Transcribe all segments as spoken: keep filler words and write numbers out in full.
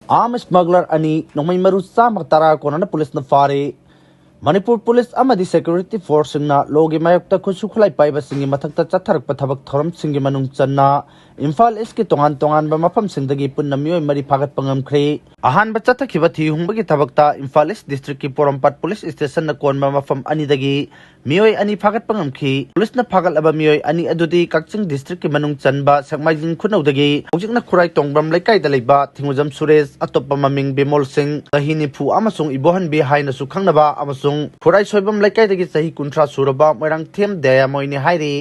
ꯑꯥꯔꯝ ꯁ꯭ꯃꯒꯂꯔ ꯑꯅꯤ, ꯅꯣꯡꯃꯩ ꯃꯔꯨ ꯆꯥꯝꯃ ꯇꯔꯥ ꯀꯣꯟꯅꯅ ꯄꯨꯂꯤꯁꯅ ꯐꯥꯔꯦ꯫ ꯃꯅꯤꯄꯨꯔ ꯄꯨꯂꯤꯁ ꯑꯃꯗꯤ ꯁꯦꯀ꯭ꯌꯨꯔꯤꯇꯤ ꯐꯣꯔꯁꯁꯤꯡꯅ ꯂꯣꯒꯤ ꯃꯥꯌꯣꯛꯇ ꯈꯨꯠꯁꯨ ꯈꯨꯠꯂꯥꯏ ꯄꯥꯏꯕꯁꯤꯡꯒꯤ ꯃꯊꯛꯇ ꯆꯠꯊꯔꯛꯄ ꯊꯕꯛ ꯊꯧꯔꯝꯁꯤꯡꯒꯤ ꯃꯅꯨꯡ ꯆꯟꯅ ꯏꯝꯐꯥꯜ ꯏꯁꯀꯤ ꯇꯣꯉꯥꯟ ꯇꯣꯉꯥꯟꯕ ꯃꯐꯝꯁꯤꯡꯗꯒꯤ ꯄꯨꯟꯅ ꯃꯤꯑꯣꯏ ꯃꯔꯤ ꯐꯥꯒꯠꯄ ꯉꯝꯈ꯭ꯔꯦ꯫ ꯑꯍꯥꯟꯕ ꯆꯠꯊꯈꯤꯕ ꯊꯤ ꯍꯨꯝꯕꯒꯤ ꯊꯕꯛꯇ ꯏꯝꯐꯥꯜ ꯏꯁ ꯗꯤꯁꯇ꯭ꯔꯤꯛꯀꯤ ꯄꯣꯔꯣꯝꯄꯥꯠ ꯄꯨꯂꯤꯁ ꯁ꯭ꯇꯦꯁꯟꯅ ꯀꯣꯟꯕ ꯃꯐꯝ ꯑꯅꯤꯗꯒꯤ ꯃꯤꯑꯣꯏ ꯑꯅꯤ ꯐꯥꯒꯠꯄ ꯉꯝꯈꯤ꯫ ꯄꯨꯂꯤꯁꯅ ꯐꯥꯒꯠꯂꯕ ꯃꯤꯑꯣꯏ ꯑꯅꯤ ꯑꯗꯨꯗꯤ ꯀꯛꯆꯤꯡ ꯗꯤꯁꯇ꯭ꯔꯤꯛꯀꯤ ꯃꯅꯨꯡ ꯆꯟꯕ ꯁꯦꯛꯃꯥꯏꯖꯤꯡ ꯈꯨꯅꯧꯗꯒꯤ ꯍꯧꯖꯤꯛꯅ ꯈꯨꯔꯥꯏ ꯇꯣꯡꯕ꯭ꯔꯝ ꯂꯩꯀꯥꯏꯗ ꯂꯩꯕ ꯊꯤꯡꯉꯨꯖꯝ ꯁꯨꯔꯦꯁ, ꯑꯇꯣꯞꯄ ꯃꯃꯤꯡ ꯕꯤꯃꯣꯜ ꯁꯤꯡ, ꯆꯍꯤ ꯅꯤꯐꯨ ꯑꯃꯁꯨꯡ ꯏꯕꯣꯍꯟꯕꯤ ꯍꯥꯏꯅꯁꯨ ꯈꯪꯅꯕ ꯑꯃꯁꯨꯡ ꯈꯨꯔꯥꯏ ꯁꯣꯏꯕꯝ ꯂꯩꯀꯥꯏꯗꯒꯤ ꯆꯍꯤ ꯀꯨꯟꯊ꯭ꯔꯥ ꯁꯨꯔꯕ ꯃꯣꯏꯔꯥꯡꯊꯦꯝ ꯗꯌꯥꯃꯣꯏꯅꯤ ꯍꯥꯏꯔꯤ꯫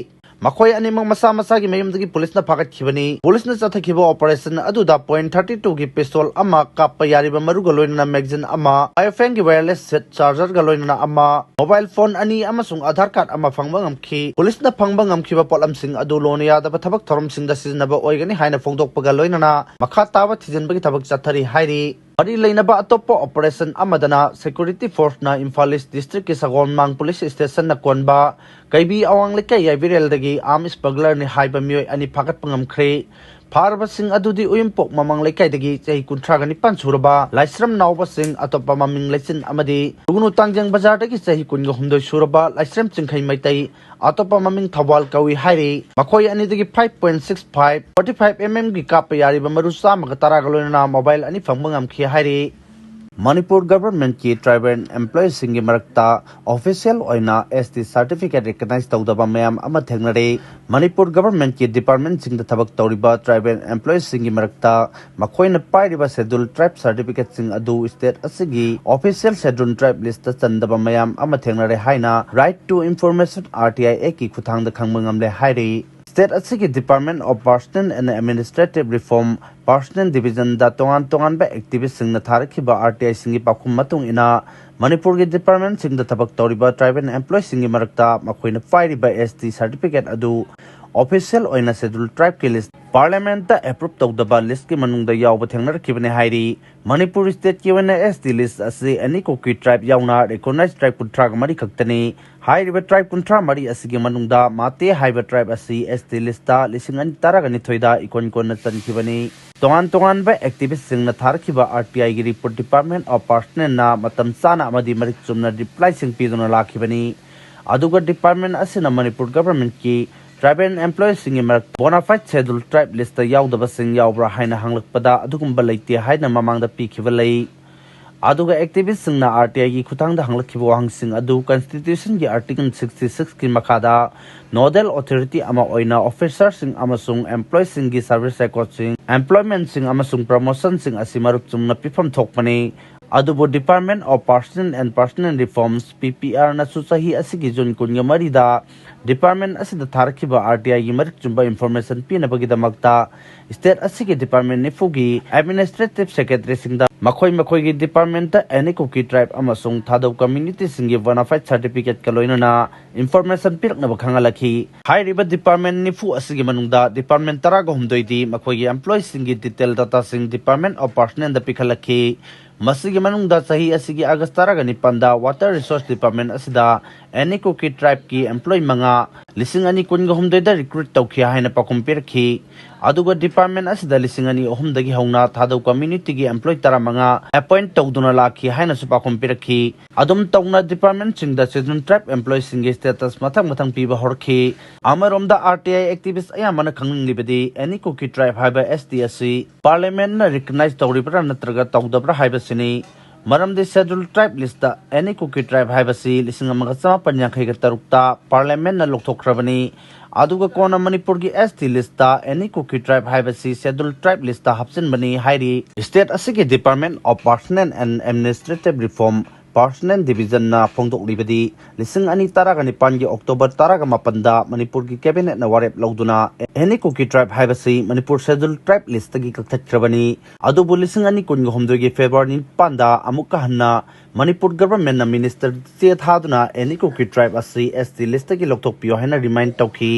ꯃꯈꯣꯏ ꯑꯅꯤꯃꯛ ꯃꯁꯥ ꯃꯁꯥꯒꯤ ꯃꯌꯨꯝꯗꯒꯤ ꯄꯨꯂꯤꯁꯅ ꯐꯥꯒꯠꯈꯤꯕꯅꯤ꯫ ꯄꯨꯂꯤꯁꯅ ꯆꯠꯊꯈꯤꯕ ꯑꯣꯄꯔꯦꯁꯟ ꯑꯗꯨꯗ ꯄꯣꯏꯟꯠ ꯊꯥꯔꯇꯤ ꯇꯨꯒꯤ ꯄꯤꯁꯇꯣꯜ ꯑꯃ, ꯀꯥꯞꯄ ꯌꯥꯔꯤꯕ ꯃꯔꯨꯒ ꯂꯣꯏꯅꯅ ꯃꯦꯒꯖꯤꯟ ꯑꯃ, ꯑꯥꯏꯑꯦꯐꯑꯦꯟꯒꯤ ꯋꯥꯌꯔꯂꯦꯁ ꯁꯦꯠ ꯆꯥꯔꯖꯔꯒ ꯂꯣꯏꯅꯅ ꯑꯃ, ꯃꯣꯕꯥꯏꯜ ꯐꯣꯟ ꯑꯅꯤ ꯑꯃꯁꯨꯡ ꯑꯙꯥꯔ ꯀꯥꯔꯗ ꯑꯃ ꯐꯪꯕ ꯉꯝꯈꯤ꯫ ꯄꯨꯂꯤꯁꯅ ꯐꯪꯕ ꯉꯝꯈꯤꯕ ꯄꯣꯠꯂꯝꯁꯤꯡ ꯑꯗꯨ ꯂꯣꯅ ꯌꯥꯗꯕ ꯊꯕꯛ ꯊꯧꯔꯝꯁꯤꯡꯗ ꯁꯤꯖꯤꯟꯅꯕ ꯑꯣꯏꯒꯅꯤ ꯍꯥꯏꯅ ꯐꯣꯡꯗꯣꯛꯄꯒ ꯂꯣꯏꯅꯅ ꯃꯈꯥ ꯇꯥꯕ ꯊꯤꯖꯤꯟꯕꯒꯤ ꯊꯕꯛ ꯆꯠꯊꯔꯤ ꯍꯥꯏꯔꯤ꯫ ꯃꯔꯤ ꯂꯩꯅꯕ ꯑꯇꯣꯞꯄ ꯑꯣꯄꯔꯦꯁꯟ ꯑꯃꯗꯅ ꯁꯦꯀ꯭ꯌꯨꯔꯤꯇꯤ ꯐꯣꯔꯁꯅ ꯏꯝꯐꯥꯜ ꯏꯁ ꯗꯤꯁꯇ꯭ꯔꯤꯛꯀꯤ ꯁꯒꯣꯜꯃꯥꯡ ꯄꯨꯂꯤꯁ ꯁ꯭ꯇꯦꯁꯟꯅ ꯀꯣꯟꯕ ꯀꯩꯕꯤ ꯑꯋꯥꯡ ꯂꯩꯀꯥꯏ ꯌꯥꯏꯕꯤꯔꯦꯜꯗꯒꯤ ꯑꯥꯔꯝ ꯁ꯭ꯃꯒꯂꯔꯅꯤ ꯍꯥꯏꯕ ꯃꯤꯑꯣꯏ ꯑꯅꯤ ꯐꯥꯒꯠꯄ ꯉꯝꯈ꯭ꯔꯦ꯫ ꯐꯥꯔꯕꯁꯤꯡ ꯑꯗꯨꯗꯤ ꯎꯌꯨꯝꯄꯣꯛ ꯃꯃꯥꯡ ꯂꯩꯀꯥꯏꯗꯒꯤ ꯆꯍꯤ ꯀꯨꯟꯊ꯭ꯔꯥꯒ ꯅꯤꯄꯥꯟ ꯁꯨꯔꯕ ꯂꯥꯏꯁ꯭ꯔꯝ ꯅꯥꯎꯕꯁꯤꯡ, ꯑꯇꯣꯞꯄ ꯃꯃꯤꯡ ꯂꯩꯆꯤꯟ ꯑꯃꯗꯤ ꯁꯨꯒꯨꯅꯨ ꯇꯥꯡꯖꯦꯡ ꯕꯖꯥꯔꯗꯒꯤ ꯆꯍꯤ ꯀꯨꯟꯒ ꯍꯨꯝꯗꯣꯏ ꯁꯨꯔꯕ ꯂꯥꯏꯁ꯭ꯔꯝ ꯆꯤꯡꯈꯩ ꯃꯩꯇꯩ, ꯑꯇꯣꯞꯄ ꯃꯃꯤꯡ ꯊꯧꯕꯥꯜ ꯀꯧꯏ ꯍꯥꯏꯔꯤ꯫ ꯃꯈꯣꯏ ꯑꯅꯤꯗꯒꯤ five point six five, forty five M ꯑꯦꯝꯒꯤ ꯀꯥꯞꯄ ꯌꯥꯔꯤꯕ ꯃꯔꯨ ꯆꯥꯝꯃꯒ ꯇꯔꯥꯒ ꯂꯣꯏꯅꯅ ꯃꯣꯕꯥꯏꯜ ꯑꯅꯤ ꯐꯪꯕ ꯉꯝꯈꯤ ꯍꯥꯏꯔꯤ꯫ ꯃꯅꯤꯄꯨꯔ ꯒꯚꯔꯟꯃꯦꯟꯠꯀꯤ ꯇ꯭ꯔꯥꯏꯕꯦꯜ ꯑꯦꯝꯄ꯭ꯂꯣꯌꯤꯁꯤꯡꯒꯤ ꯃꯔꯛꯇ ꯑꯣꯐꯤꯁꯤꯌꯦꯜ ꯑꯣꯏꯅ ꯑꯦꯁ ꯇꯤ ꯁꯥꯔꯇꯤꯐꯤꯀꯦꯠ ꯔꯤꯀꯒꯅꯥꯏꯖ ꯇꯧꯗꯕ ꯃꯌꯥꯝ ꯑꯃ ꯊꯦꯡꯅꯔꯦ꯫ ꯃꯅꯤꯄꯨꯔ ꯒꯚꯔꯟꯃꯦꯟꯠꯀꯤ ꯗꯤꯄꯥꯔꯠꯃꯦꯟꯠꯁꯤꯡꯗ ꯊꯕꯛ ꯇꯧꯔꯤꯕ ꯇ꯭ꯔꯥꯏꯕꯦꯜ ꯑꯦꯝꯄ꯭ꯂꯣꯌꯤꯁꯤꯡꯒꯤ ꯃꯔꯛꯇ ꯃꯈꯣꯏꯅ ꯄꯥꯏꯔꯤꯕ ꯁꯦꯗ꯭ꯌꯨꯜ ꯇ꯭ꯔꯥꯏꯕ ꯁꯥꯔꯇꯤꯐꯤꯀꯦꯠꯁꯤꯡ ꯑꯗꯨ ꯁ꯭ꯇꯦꯠ ꯑꯁꯤꯒꯤ ꯑꯣꯐꯤꯁꯤꯌꯦꯜ ꯁꯦꯗ꯭ꯌꯨꯜ ꯇ꯭ꯔꯥꯏꯕ ꯂꯤꯁꯇ ꯆꯟꯗꯕ ꯃꯌꯥꯝ ꯑꯃ ꯊꯦꯡꯅꯔꯦ ꯍꯥꯏꯅ Right to Information, R T I Act ꯀꯤ ꯈꯨꯠꯊꯥꯡꯗ ꯈꯪꯕ ꯉꯝꯂꯦ ꯍꯥꯏꯔꯤ꯫ ꯁ꯭ꯇꯦꯠ ꯑꯁꯤꯒꯤ Department of Personnel and Administrative Reform, Personnel Division ꯗ ꯇꯣꯉꯥꯟ ꯇꯣꯉꯥꯟꯕ ꯑꯦꯛꯇꯤꯚꯤꯁ꯭ꯠꯁꯤꯡꯅ ꯊꯥꯔꯛꯈꯤꯕ R T I ꯁꯤꯡꯒꯤ ꯄꯥꯎꯈꯨꯝ ꯃꯇꯨꯡ ꯏꯟꯅ, ꯃꯅꯤꯄꯨꯔꯒꯤ ꯗꯤꯄꯥꯔꯠꯃꯦꯟꯠꯁꯤꯡꯗ ꯊꯕꯛ ꯇꯧꯔꯤꯕ ꯇ꯭ꯔꯥꯏꯕꯦꯜ ꯑꯦꯝꯄ꯭ꯂꯣꯌꯤꯁꯤꯡꯒꯤ ꯃꯔꯛꯇ ꯃꯈꯣꯏꯅ ꯄꯥꯏꯔꯤꯕ ꯑꯦꯁ ꯇꯤ ꯁꯥꯔꯇꯤꯐꯤꯀꯦꯠ ꯑꯗꯨ ꯑꯣꯐꯤꯁꯤꯌꯦꯜ ꯑꯣꯏꯅ ꯁꯦꯗ꯭ꯌꯨꯜ ꯇ꯭ꯔꯥꯏꯕꯀꯤ ꯂꯤꯁ, ꯄꯥꯔꯂꯤꯌꯥꯃꯦꯟꯠꯇ ꯑꯦꯄ꯭ꯔꯨꯚ ꯇꯧꯗꯕ ꯂꯤꯁ꯭ꯠꯀꯤ ꯃꯅꯨꯡꯗ ꯌꯥꯎꯕ ꯊꯦꯡꯅꯔꯛꯈꯤꯕꯅꯤ ꯍꯥꯏꯔꯤ꯫ ꯃꯅꯤꯄꯨꯔ ꯁ꯭ꯇꯦꯠꯀꯤ ꯑꯣꯏꯅ ꯑꯦꯁ ꯇꯤ ꯂꯤꯁ꯭ꯠ ꯑꯁꯤ ꯑꯦꯅꯤ ꯀꯨꯀꯤ ꯇ꯭ꯔꯥꯏꯕ ꯌꯥꯎꯅ ꯔꯤꯀꯣꯒꯅꯥꯏꯖ ꯇ꯭ꯔꯥꯏꯕ ꯀꯨꯟꯊ꯭ꯔꯥꯒ ꯃꯔꯤ ꯈꯛꯇꯅꯤ꯫ ꯍꯥꯏꯔꯤꯕ ꯇ꯭ꯔꯥꯏꯕ ꯀꯨꯟꯊ꯭ꯔꯥ ꯃꯔꯤ ꯑꯁꯤꯒꯤ ꯃꯅꯨꯡꯗ ꯃꯥꯇꯦ ꯍꯥꯏꯕ ꯇ꯭ꯔꯥꯏꯕ ꯑꯁꯤ ꯑꯦꯁ ꯇꯤ ꯂꯤꯁ꯭ꯠꯇ ꯂꯤꯁꯤꯡ ꯑꯅꯤ ꯇꯔꯥꯒ ꯅꯤꯊꯣꯏꯗ ꯏꯀꯣꯟ ꯀꯣꯟꯅ ꯆꯟꯈꯤꯕꯅꯤ꯫ ꯇꯣꯉꯥꯟ ꯇꯣꯉꯥꯟꯕ activistꯁꯤꯡꯅ ꯊꯥꯔꯛꯈꯤꯕ RTIꯒꯤ report Department of Personnelꯅ ꯃꯇꯝ ꯆꯥꯅ ꯑꯃꯗꯤ ꯃꯔꯤꯛ ꯆꯨꯝꯅ replyꯁꯤꯡ ꯄꯤꯗꯨꯅ ꯂꯥꯛꯈꯤꯕꯅꯤ꯫ ꯑꯗꯨꯒ department ꯑꯁꯤꯅ ꯃꯅꯤꯄꯨꯔ governmentꯀꯤ tribal employeeꯁꯤꯡꯒꯤ ꯃꯔꯛ bona fide schedule tribe listꯇ ꯌꯥꯎꯗꯕꯁꯤꯡ ꯌꯥꯎꯕ꯭ꯔꯥ ꯍꯥꯏꯅ ꯍꯪꯂꯛꯄꯗ ꯑꯗꯨꯒꯨꯝꯕ ꯂꯩꯇꯦ ꯍꯥꯏꯅ ꯃꯃꯥꯡꯗ ꯄꯤꯈꯤꯕ ꯂꯩ꯫ ꯑꯗꯨꯒ activistꯁꯤꯡꯅ RTIꯒꯤ ꯈꯨꯠꯊꯥꯡꯗ ꯍꯪꯂꯛꯈꯤꯕ ꯋꯥꯍꯪꯁꯤꯡ ꯑꯗꯨ constitutionꯒꯤ article sixty sixꯀꯤ ꯃꯈꯥꯗ nodal authority ꯑꯃ ꯑꯣꯏꯅ officerꯁꯤꯡ ꯑꯃꯁꯨꯡ employeeꯁꯤꯡꯒꯤ service recordꯁꯤꯡ, employmentꯁꯤꯡ ꯑꯃꯁꯨꯡ promotionꯁꯤꯡ ꯑꯁꯤ ꯃꯔꯨꯞ ꯆꯨꯝꯅ ꯄꯤꯐꯝ ꯊꯣꯛꯄꯅꯤ꯫ ꯑꯗꯨꯕꯨ Department of Personnel and Personnel Reforms, PPRꯅꯁꯨ ꯆꯍꯤ ꯑꯁꯤꯒꯤ June ꯀꯨꯟꯒ ꯃꯔꯤꯗ department ꯑꯁꯤꯗ ꯊꯥꯔꯛꯈꯤꯕ RTIꯒꯤ ꯃꯔꯤꯛ ꯆꯨꯝꯕ information ꯄꯤꯅꯕꯒꯤꯗꯃꯛꯇ state ꯑꯁꯤꯒꯤ department ꯅꯤꯐꯨꯒꯤ administrative secretaryꯁꯤꯡꯗ ꯃꯈꯣꯏ ꯃꯈꯣꯏꯒꯤ departmentꯇ any Kuki tribe ꯑꯃꯁꯨꯡ ꯊꯥꯗꯧ communityꯁꯤꯡꯒꯤ bona fide certificateꯀ ꯂꯣꯏꯅꯅ information ꯄꯤꯔꯛꯅꯕ ꯈꯪꯍꯜꯂꯛꯈꯤ꯫ ꯍꯥꯏꯔꯤꯕ department ꯅꯤꯐꯨ ꯑꯁꯤꯒꯤ ꯃꯅꯨꯡꯗ department ꯇꯔꯥꯒ ꯍꯨꯝꯗꯣꯏꯗꯤ ꯃꯈꯣꯏꯒꯤ employeeꯁꯤꯡꯒꯤ detail dataꯁꯤꯡ Department of Personnelꯗ ꯄꯤꯈꯠꯂꯛꯈꯤ꯫ ꯃꯁꯤꯒꯤ ꯃꯅꯨꯡꯗ ꯆꯍꯤ ꯑꯁꯤꯒꯤ August ꯇꯔꯥꯒ ꯅꯤꯄꯥꯟꯗ Water Resource Department ꯑꯁꯤꯗ any Kuki tribeꯀꯤ employee ꯃꯉꯥ, ꯂꯤꯁꯤꯡ ꯑꯅꯤ ꯀꯨꯟꯒ ꯍꯨꯝꯗꯣꯏꯗ recruit ꯇꯧꯈꯤ ꯍꯥꯏꯅ ꯄꯥꯎꯈꯨꯝ ꯄꯤꯔꯛꯈꯤ꯫ ꯑꯗꯨꯒ department ꯑꯁꯤꯗ ꯂꯤꯁꯤꯡ ꯑꯅꯤ ꯑꯍꯨꯝꯗꯒꯤ ꯍꯧꯅ ꯊꯥꯗꯧ communityꯒꯤ employee ꯇꯔꯥꯃꯉꯥ appoint ꯇꯧꯗꯨꯅ ꯂꯥꯛꯈꯤ ꯍꯥꯏꯅꯁꯨ ꯄꯥꯎꯈꯨꯝ ꯄꯤꯔꯛꯈꯤ꯫ ꯑꯗꯨꯝ ꯇꯧꯅ departmentꯁꯤꯡꯗ scheduled tribe employeeꯁꯤꯡꯒꯤ status ꯃꯊꯪ ꯃꯊꯪ ꯄꯤꯕ ꯍꯧꯔꯛꯈꯤ꯫ ꯑꯃꯔꯣꯝꯗ RTI activist ꯑꯌꯥꯝꯕꯅ ꯈꯪꯅꯤꯡꯂꯤꯕꯗꯤ any Kuki tribe ꯍꯥꯏꯕ ST ꯑꯁꯤ parliamentꯅ recognize ꯇꯧꯔꯤꯕ꯭ꯔꯥ ꯅꯠꯇ꯭ꯔꯒ ꯇꯧꯗꯕ꯭ꯔꯥ ꯍꯥꯏꯕꯁꯤꯅꯤ꯫ ꯃꯔꯝꯗꯤ scheduled tribe listꯇ any Kuki tribe ꯍꯥꯏꯕꯁꯤ ꯂꯤꯁꯤꯡ ꯑꯃꯒ ꯆꯃꯥꯄꯟ ꯌꯥꯡꯈꯩꯒ ꯇꯔꯨꯛꯇ parliamentꯅ ꯂꯧꯊꯣꯛꯈ꯭ꯔꯕꯅꯤ꯫ ꯑꯗꯨꯒ ꯀꯣꯟꯅ ꯃꯅꯤꯄꯨꯔꯒꯤ ST listꯇ any Kuki tribe ꯍꯥꯏꯕꯁꯤ scheduled tribe listꯇ ꯍꯥꯞꯆꯤꯟꯕꯅꯤ ꯍꯥꯏꯔꯤ꯫ State ꯑꯁꯤꯒꯤ Department of Personnel and Administrative Reform, Personnel Divisionꯅ ꯐꯣꯡꯗꯣꯛꯂꯤꯕꯗꯤ, ꯂꯤꯁꯤꯡ ꯑꯅꯤ ꯇꯔꯥꯒ ꯅꯤꯄꯥꯟꯒꯤ October ꯇꯔꯥꯒ ꯃꯥꯄꯟꯗ ꯃꯅꯤꯄꯨꯔꯒꯤ cabinetꯅ ꯋꯥꯔꯦꯞ ꯂꯧꯗꯨꯅ any Kuki tribe ꯍꯥꯏꯕꯁꯤ ꯃꯅꯤꯄꯨꯔ scheduled tribe listꯇꯒꯤ ꯀꯛꯊꯠꯈ꯭ꯔꯕꯅꯤ꯫ ꯑꯗꯨꯕꯨ ꯂꯤꯁꯤꯡ ꯑꯅꯤ ꯀꯨꯟꯒ ꯍꯨꯝꯗꯣꯏꯒꯤ February ꯅꯤꯄꯥꯟꯗ ꯑꯃꯨꯛꯀ ꯍꯟꯅ ꯃꯅꯤꯄꯨꯔ ꯒꯚꯔꯟꯃꯦꯟꯠꯅ ꯃꯤꯅꯤꯁꯇꯔ ꯆꯦ ꯊꯥꯗꯨꯅ ꯑꯦꯅꯤ ꯀꯨꯀꯤ ꯇ꯭ꯔꯥꯏꯕ ꯑꯁꯤ ꯑꯦꯁ ꯇꯤ ꯂꯤꯁꯇꯒꯤ ꯂꯧꯊꯣꯛꯄꯤꯌꯨ ꯍꯥꯏꯅ ꯔꯤꯃꯥꯏꯟ ꯇꯧꯈꯤ꯫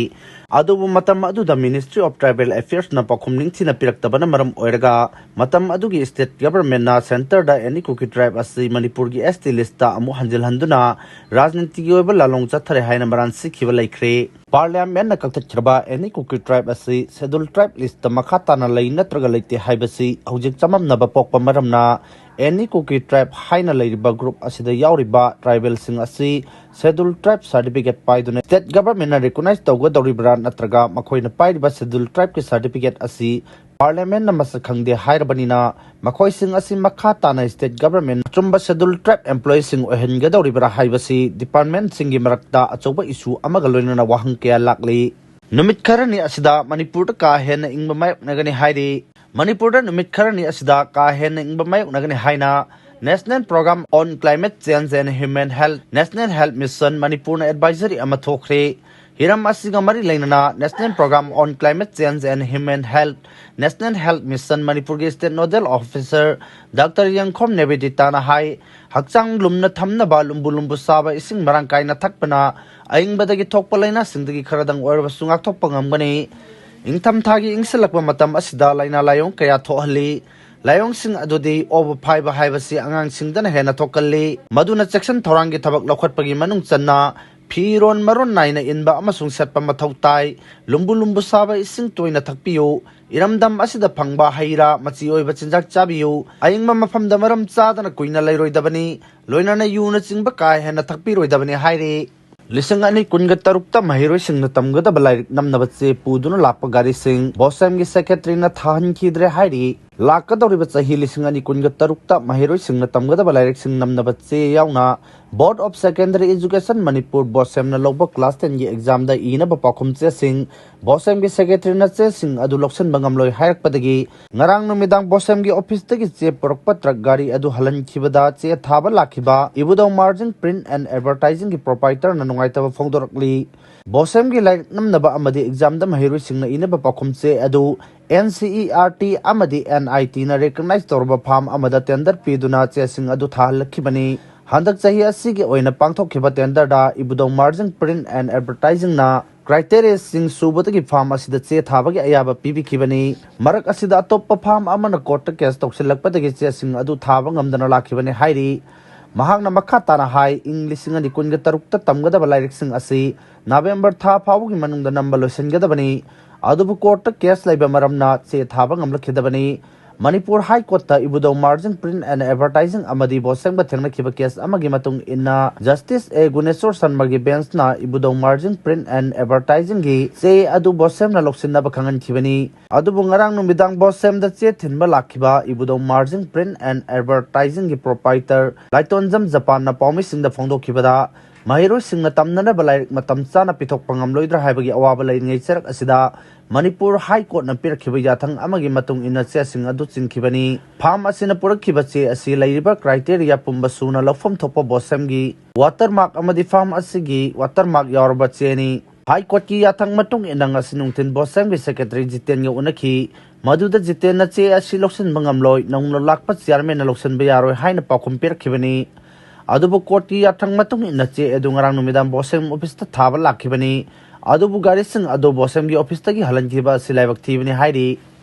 ꯑꯗꯨꯕꯨ ꯃꯇꯝ ꯑꯗꯨꯗ ꯃꯤꯅꯤꯁꯇ꯭ꯔꯤ ꯑꯣꯐ ꯇ꯭ꯔꯥꯏꯕꯦꯜ ꯑꯦꯐꯤꯌꯔꯁꯅ ꯄꯥꯎꯈꯨꯝ ꯅꯤꯡꯊꯤꯅ ꯄꯤꯔꯛꯇꯕꯅ ꯃꯔꯝ ꯑꯣꯏꯔꯒ ꯃꯇꯝ ꯑꯗꯨꯒꯤ ꯁ꯭ꯇꯦꯠ ꯒꯚꯔꯟꯃꯦꯟꯠꯅ ꯁꯦꯟꯇꯔꯗ ꯑꯦꯅꯤ ꯀꯨꯀꯤ ꯇ꯭ꯔꯥꯏꯕ ꯑꯁꯤ ꯃꯅꯤꯄꯨꯔꯒꯤ ꯑꯦꯁ ꯇꯤ ꯂꯤꯁꯇ ꯑꯃꯨꯛ ꯍꯟꯖꯤꯜꯍꯟꯗꯨꯅ ꯔꯥꯖꯅꯤꯇꯤꯒꯤ ꯑꯣꯏꯕ ꯂꯥꯂꯣꯡ ꯆꯠꯊꯔꯦ ꯍꯥꯏꯅ ꯃꯔꯥꯟ ꯁꯤꯈꯤꯕ ꯂꯩꯈ꯭ꯔꯦ꯫ ꯄꯥꯔꯂꯤꯌꯥꯃꯦꯟꯠꯅ ꯀꯛꯊꯠꯈ꯭ꯔꯕ ꯑꯦꯅꯤ ꯀꯨꯀꯤ ꯇ꯭ꯔꯥꯏꯕ ꯑꯁꯤ ꯁꯦꯗꯨꯜ ꯇ꯭ꯔꯥꯏꯕ ꯂꯤꯁꯇ ꯃꯈꯥ ꯇꯥꯅ ꯂꯩ ꯅꯠꯇ꯭ꯔꯒ ꯂꯩꯇꯦ ꯍꯥꯏꯕꯁꯤ ꯍꯧꯖꯤꯛ ꯆꯃꯝꯅꯕ ꯄꯣꯛꯄ ꯃꯔꯝꯅ ꯑꯦꯅꯤ ꯀꯨꯀꯤ ꯇ꯭ꯔꯥꯏꯕ ꯍꯥꯏꯅ ꯂꯩꯔꯤꯕ ꯒ꯭ꯔꯨꯞ ꯑꯁꯤꯗ ꯌꯥꯎꯔꯤꯕ ꯇ꯭ꯔꯥꯏꯕꯦꯜꯁꯤꯡ ꯑꯁꯤ ꯁꯦꯗꯨꯜ ꯇ꯭ꯔꯥꯏꯕ ꯁꯥꯔꯇꯤꯐꯤꯀꯦꯠ ꯄꯥꯏꯗꯨꯅ ꯁ꯭ꯇꯦꯠ ꯒꯚꯔꯟꯃꯦꯟꯠꯅ ꯔꯤꯀꯣꯛꯅꯥꯏꯖ ꯇꯧꯒꯗꯧꯔꯤꯕ꯭ꯔꯥ ꯅꯠꯇ꯭ꯔꯒ ꯃꯈꯣꯏꯅ ꯄꯥꯏꯔꯤꯕ ꯁꯦꯗꯨꯜ ꯇ꯭ꯔꯥꯏꯕꯀꯤ ꯁꯥꯔꯇꯤꯐꯤꯀꯦꯠ ꯑꯁꯤ ꯄꯥꯔꯂꯤꯌꯥꯃꯦꯟꯠꯅ ꯃꯁꯛ ꯈꯪꯗꯦ ꯍꯥꯏꯔꯕꯅꯤꯅ ꯃꯈꯣꯏꯁꯤꯡ ꯑꯁꯤ ꯃꯈꯥ ꯇꯥꯅ ꯁ꯭ꯇꯦꯠ ꯒꯚꯔꯟꯃꯦꯟꯠ ꯑꯆꯨꯝꯕ ꯁꯦꯗꯨꯜ ꯇ꯭ꯔꯥꯏꯕ ꯑꯦꯝꯄ꯭ꯂꯣꯌꯤꯁꯤꯡ ꯑꯣꯏꯍꯟꯒꯗꯧꯔꯤꯕ꯭ꯔꯥ ꯍꯥꯏꯕꯁꯤ ꯗꯤꯄꯥꯔꯠꯃꯦꯟꯠꯁꯤꯡꯒꯤ ꯃꯔꯛꯇ ꯑꯆꯧꯕ ꯏꯁꯨ ꯑꯃꯒ ꯂꯣꯏꯅꯅ ꯋꯥꯍꯪ ꯀꯌꯥ ꯂꯥꯛꯂꯤ꯫ ꯅꯨꯃꯤꯠ ꯈꯔꯅꯤ ꯑꯁꯤꯗ ꯃꯅꯤꯄꯨꯔꯗ ꯀꯥ ꯍꯦꯟꯅ ꯏꯪꯕ ꯃꯥꯌꯣꯛꯅꯒꯅꯤ ꯍꯥꯏꯔꯤ꯫ ꯃꯅꯤꯄꯨꯔꯗ ꯅꯨꯃꯤꯠ ꯈꯔꯅꯤ ꯑꯁꯤꯗ ꯀꯥ ꯍꯦꯟꯅ ꯏꯪꯕ ꯃꯥꯌꯣꯛꯅꯒꯅꯤ ꯍꯥꯏꯅ National Program on Climate Change and Human Health, National Health Mission ꯃꯅꯤꯄꯨꯔꯅ ꯑꯦꯗꯚꯥꯏꯖꯔꯤ ꯑꯃ ꯊꯣꯛꯈ꯭ꯔꯦ꯫ ꯍꯤꯔꯝ ꯑꯁꯤꯒ ꯃꯔꯤ ꯂꯩꯅꯅ National Program on Climate Change and Human Health, National Health Mission ꯃꯅꯤꯄꯨꯔꯒꯤ ꯁ꯭ꯇꯦꯠ ꯅꯣꯗꯦꯜ ꯑꯣꯐꯤꯁꯔ ꯗꯥꯛꯇꯔ ꯌꯦꯡꯈꯣꯝ ꯅꯦꯕꯤꯗꯤꯇꯥꯅ ꯍꯥꯏ, ꯍꯛꯆꯥꯡ ꯂꯨꯝꯅ ꯊꯝꯅꯕ ꯂꯨꯝꯕꯨ ꯂꯨꯝꯕꯨ ꯆꯥꯕ, ꯏꯁꯤꯡ ꯃꯔꯥꯡ ꯀꯥꯏꯅ ꯊꯛꯄꯅ ꯑꯏꯪꯕꯗꯒꯤ ꯊꯣꯛꯄ ꯂꯥꯏꯅꯥꯁꯤꯡꯗꯒꯤ ꯈꯔꯗꯪ ꯑꯣꯏꯔꯕꯁꯨ ꯉꯥꯛꯊꯣꯛꯄ ꯉꯝꯒꯅꯤ꯫ ꯏꯪꯊꯝꯊꯥꯒꯤ ꯏꯪꯁꯤꯜꯂꯛꯄ ꯃꯇꯝ ꯑꯁꯤꯗ ꯂꯥꯏꯅꯥ ꯂꯥꯏꯑꯣꯡ ꯀꯌꯥ ꯊꯣꯛꯍꯜꯂꯤ꯫ ꯂꯥꯏꯑꯣꯡꯁꯤꯡ ꯑꯗꯨꯗꯤ ꯑꯣꯕ ꯐꯥꯏꯕ ꯍꯥꯏꯕꯁꯤ ꯑꯉꯥꯡꯁꯤꯡꯗꯅ ꯍꯦꯟꯅ ꯊꯣꯛꯀꯜꯂꯤ꯫ ꯃꯗꯨꯅ ꯆꯦꯛꯁꯤꯟ ꯊꯧꯔꯥꯡꯒꯤ ꯊꯕꯛ ꯂꯧꯈꯠꯄꯒꯤ ꯃꯅꯨꯡ ꯆꯟꯅ ꯐꯤꯔꯣꯟ ꯃꯔꯣꯟ ꯅꯥꯏꯅ ꯏꯟꯕ ꯑꯃꯁꯨꯡ ꯁꯦꯠꯄ ꯃꯊꯧ ꯇꯥꯏ꯫ ꯂꯨꯝꯕꯨ ꯂꯨꯝꯕꯨ ꯁꯥꯕ ꯏꯁꯤꯡ ꯇꯣꯏꯅ ꯊꯛꯄꯤꯌꯨ꯫ ꯏꯔꯝꯗꯝ ꯑꯁꯤꯗ ꯐꯪꯕ ꯍꯩ ꯔꯥ, ꯃꯆꯤ ꯑꯣꯏꯕ ꯆꯤꯟꯖꯥꯛ ꯆꯥꯕꯤꯌꯨ꯫ ꯑꯏꯪꯕ ꯃꯐꯝꯗ ꯃꯔꯝ ꯆꯥꯗꯅ ꯀꯨꯏꯅ ꯂꯩꯔꯣꯏꯗꯕꯅꯤ, ꯂꯣꯏꯅꯅ ꯌꯨꯅꯆꯤꯡꯕ ꯀꯥ ꯍꯦꯟꯅ ꯊꯛꯄꯤꯔꯣꯏꯗꯕꯅꯤ ꯍꯥꯏꯔꯤ꯫ ꯂꯤꯁꯤꯡ ꯑꯅꯤ ꯀꯨꯟꯒ ꯇꯔꯨꯛꯇ ꯃꯍꯩꯔꯣꯏꯁꯤꯡꯅ ꯇꯝꯒꯗꯕ ꯂꯥꯏꯔꯤꯛ ꯅꯝꯅꯕ ꯆꯦ ꯄꯨꯗꯨꯅ ꯂꯥꯛꯄ ꯒꯥꯔꯤꯁꯤꯡ ꯕꯣꯁꯦꯝꯒꯤ ꯁꯦꯀ꯭ꯔꯦꯇꯔꯤꯅ ꯊꯥꯍꯟꯈꯤꯗ꯭ꯔꯦ ꯍꯥꯏꯔꯤ꯫ ꯂꯥꯛꯀꯗꯧꯔꯤꯕ ꯆꯍꯤ ꯂꯤꯁꯤꯡ ꯑꯅꯤ ꯀꯨꯟꯒ ꯇꯔꯨꯛꯇ ꯃꯍꯩꯔꯣꯏꯁꯤꯡꯅ ꯇꯝꯒꯗꯕ ꯂꯥꯏꯔꯤꯛꯁꯤꯡ ꯅꯝꯅꯕ ꯆꯦ ꯌꯥꯎꯅ Board of Secondary Education Manipur ꯕꯣꯁꯦꯝꯅ ꯂꯧꯕ ꯀ꯭ꯂꯥꯁ ꯇꯦꯟꯒꯤ ꯑꯦꯛꯖꯥꯝꯗ ꯏꯅꯕ ꯄꯥꯎꯈꯨꯝ ꯆꯦꯁꯤꯡ ꯕꯣꯁꯦꯝꯒꯤ ꯁꯦꯀ꯭ꯔꯦꯇꯔꯤꯅ ꯆꯦꯁꯤꯡ ꯑꯗꯨ ꯂꯧꯁꯤꯟꯕ ꯉꯝꯂꯣꯏ ꯍꯥꯏꯔꯛꯄꯗꯒꯤ ꯉꯔꯥꯡ ꯅꯨꯃꯤꯗꯥꯡ ꯕꯣꯁꯦꯝꯒꯤ ꯑꯣꯐꯤꯁꯇꯒꯤ ꯆꯦ ꯄꯨꯔꯛꯄ ꯇ꯭ꯔꯛ ꯒꯥꯔꯤ ꯑꯗꯨ ꯍꯜꯍꯟꯈꯤꯕꯗ ꯆꯦ ꯊꯥꯕ ꯂꯥꯛꯈꯤꯕ ꯏꯕꯨꯙꯧ ꯃꯥꯔꯖꯤꯡ ꯄ꯭ꯔꯤꯟꯠ ꯑꯦꯟ ꯑꯦꯗꯚꯔꯇꯥꯏꯖꯤꯡꯒꯤ ꯄ꯭ꯔꯣꯄꯥꯏꯇꯔꯅ ꯅꯨꯡꯉꯥꯏꯇꯕ ꯐꯣꯡꯗꯣꯔꯛꯂꯤ꯫ ꯕꯣꯁꯦꯝꯒꯤ ꯂꯥꯏꯔꯤꯛ ꯅꯝꯅꯕ ꯑꯃꯗꯤ ꯑꯦꯛꯖꯥꯝꯗ ꯃꯍꯩꯔꯣꯏꯁꯤꯡꯅ ꯏꯅꯕ ꯄꯥꯎꯈꯨꯝ ꯆꯦ ꯑꯗꯨ N C E R T ꯑꯃꯗꯤ N I T ꯅ recognize ꯇꯧꯔꯕ ꯐꯥꯔꯝ ꯑꯃꯗ tender ꯄꯤꯗꯨꯅ ꯆꯦꯁꯤꯡ ꯑꯗꯨ ꯊꯥꯍꯜꯂꯛꯈꯤꯕꯅꯤ꯫ ꯍꯟꯗꯛ ꯆꯍꯤ ꯑꯁꯤꯒꯤ ꯑꯣꯏꯅ ꯄꯥꯡꯊꯣꯛꯈꯤꯕ tenderꯗ ꯏꯕꯨꯙꯧ Margin Print and Advertisingꯅ criteriaꯁꯤꯡ ꯁꯨꯕꯗꯒꯤ ꯐꯥꯔꯝ ꯑꯁꯤꯗ ꯆꯦ ꯊꯥꯕꯒꯤ ꯑꯌꯥꯕ ꯄꯤꯕꯤꯈꯤꯕꯅꯤ꯫ ꯃꯔꯛ ꯑꯁꯤꯗ ꯑꯇꯣꯞꯄ ꯐꯥꯔꯝ ꯑꯃꯅ ꯀꯣꯔꯠꯇ ꯀꯦꯁ ꯇꯧꯁꯤꯜꯂꯛꯄꯗꯒꯤ ꯆꯦꯁꯤꯡ ꯑꯗꯨ ꯊꯥꯕ ꯉꯝꯗꯅ ꯂꯥꯛꯈꯤꯕꯅꯤ ꯍꯥꯏꯔꯤ꯫ ꯃꯍꯥꯛꯅ ꯃꯈꯥ ꯇꯥꯅ ꯍꯥꯏ, ꯏꯪ ꯂꯤꯁꯤꯡ ꯑꯅꯤ ꯀꯨꯟꯒ ꯇꯔꯨꯛꯇ ꯇꯝꯒꯗꯕ ꯂꯥꯏꯔꯤꯛꯁꯤꯡ ꯑꯁꯤ ꯅꯕꯦꯝꯕꯔ ꯊꯥ ꯐꯥꯎꯕꯒꯤ ꯃꯅꯨꯡꯗ ꯅꯝꯕ ꯂꯣꯏꯁꯤꯟꯒꯗꯕꯅꯤ꯫ ꯑꯗꯨꯕꯨ ꯀꯣꯔꯠꯇ ꯀꯦꯁ ꯂꯩꯕ ꯃꯔꯝꯅ ꯆꯦ ꯊꯥꯕ ꯉꯝꯂꯛꯈꯤꯗꯕꯅꯤ꯫ ꯃꯅꯤꯄꯨꯔ ꯍꯥꯏ ꯀꯣꯔꯠꯇ ꯏꯕꯨꯙꯧ Margin Print and Advertising ꯑꯃꯗꯤ ꯕꯣꯁꯦꯝꯒ ꯊꯦꯡꯅꯈꯤꯕ ꯀꯦꯁ ꯑꯃꯒꯤ ꯃꯇꯨꯡ ꯏꯟꯅ Justice A ꯒꯨꯅꯦꯁꯣꯔ ꯁꯔꯃꯒꯤ ꯕꯦꯟꯁꯅ ꯏꯕꯨꯙꯧ Margin Print and Advertisingꯒꯤ ꯆꯦ ꯑꯗꯨ ꯕꯣꯁꯦꯝꯅ ꯂꯧꯁꯤꯟꯅꯕ ꯈꯪꯍꯟꯈꯤꯕꯅꯤ꯫ ꯑꯗꯨꯕꯨ ꯉꯔꯥꯡ ꯅꯨꯃꯤꯗꯥꯡ ꯕꯣꯁꯦꯝꯗ ꯆꯦ ꯊꯤꯟꯕ ꯂꯥꯛꯈꯤꯕ ꯏꯕꯨꯙꯧ Margin Print and Advertisingꯒꯤ proprietor ꯂꯥꯏꯇꯣꯟꯖꯝ ꯖꯄꯥꯟꯅ ꯄꯥꯎꯃꯤꯁꯤꯡꯗ ꯐꯣꯡꯗꯣꯛꯈꯤꯕꯗ, ꯃꯍꯩꯔꯣꯏꯁꯤꯡꯅ ꯇꯝꯅꯅꯕ ꯂꯥꯏꯔꯤꯛ ꯃꯇꯝ ꯆꯥꯅ ꯄꯤꯊꯣꯛꯄ ꯉꯝꯂꯣꯏꯗ꯭ꯔꯥ ꯍꯥꯏꯕꯒꯤ ꯑꯋꯥꯕ ꯂꯩꯔꯤꯉꯩ ꯆꯔꯛ ꯑꯁꯤꯗ ꯃꯅꯤꯄꯨꯔ ꯍꯥꯏ ꯀꯣꯔꯠꯅ ꯄꯤꯔꯛꯈꯤꯕ ꯌꯥꯊꯪ ꯑꯃꯒꯤ ꯃꯇꯨꯡ ꯏꯟꯅ ꯆꯦꯁꯤꯡ ꯑꯗꯨ ꯆꯤꯡꯈꯤꯕꯅꯤ꯫ ꯐꯥꯔꯝ ꯑꯁꯤꯅ ꯄꯨꯔꯛꯈꯤꯕ ꯆꯦ ꯑꯁꯤ ꯂꯩꯔꯤꯕ criteria ꯄꯨꯝꯕ ꯁꯨꯅ ꯂꯧꯐꯝ ꯊꯣꯛꯄ ꯕꯣꯁꯦꯝꯒꯤ watermark ꯑꯃꯗꯤ ꯐꯥꯔꯝ ꯑꯁꯤꯒꯤ watermark ꯌꯥꯎꯔꯕ ꯆꯦꯅꯤ꯫ ꯍꯥꯏ ꯀꯣꯔꯠꯀꯤ ꯌꯥꯊꯪ ꯃꯇꯨꯡ ꯏꯟꯅ ꯉꯁꯤ ꯅꯨꯡꯊꯤꯜ ꯕꯣꯁꯦꯝꯒꯤ secretary ꯖꯤꯇꯦꯟꯒ ꯎꯅꯈꯤ꯫ ꯃꯗꯨꯗ ꯖꯤꯇꯦꯟꯅ ꯆꯦ ꯑꯁꯤ ꯂꯧꯁꯤꯟꯕ ꯉꯝꯂꯣꯏ, ꯅꯧꯅ ꯂꯥꯛꯄ chairmanꯅ ꯂꯧꯁꯤꯟꯕ ꯌꯥꯔꯣꯏ ꯍꯥꯏꯅ ꯄꯥꯎꯈꯨꯝ ꯄꯤꯔꯛꯈꯤꯕꯅꯤ꯫ ꯑꯗꯨꯕꯨ ꯀꯣꯔꯠꯀꯤ ꯌꯥꯊꯪ ꯃꯇꯨꯡ ꯏꯟꯅ ꯆꯦ ꯑꯗꯨ ꯉꯔꯥꯡ ꯅꯨꯃꯤꯗꯥꯡ ꯕꯣꯁꯦꯝ ꯑꯣꯐꯤꯁꯇ ꯊꯥꯕ ꯂꯥꯛꯈꯤꯕꯅꯤ꯫ ꯑꯗꯨꯕꯨ ꯒꯥꯔꯤꯁꯤꯡ ꯑꯗꯨ ꯕꯣꯁꯦꯝꯒꯤ ꯑꯣꯐꯤꯁꯇꯒꯤ ꯍꯜꯍꯟꯈꯤꯕ ꯑꯁꯤ ꯂꯥꯏꯕꯛ ꯊꯤꯕꯅꯤ ꯍꯥꯏꯔꯤ꯫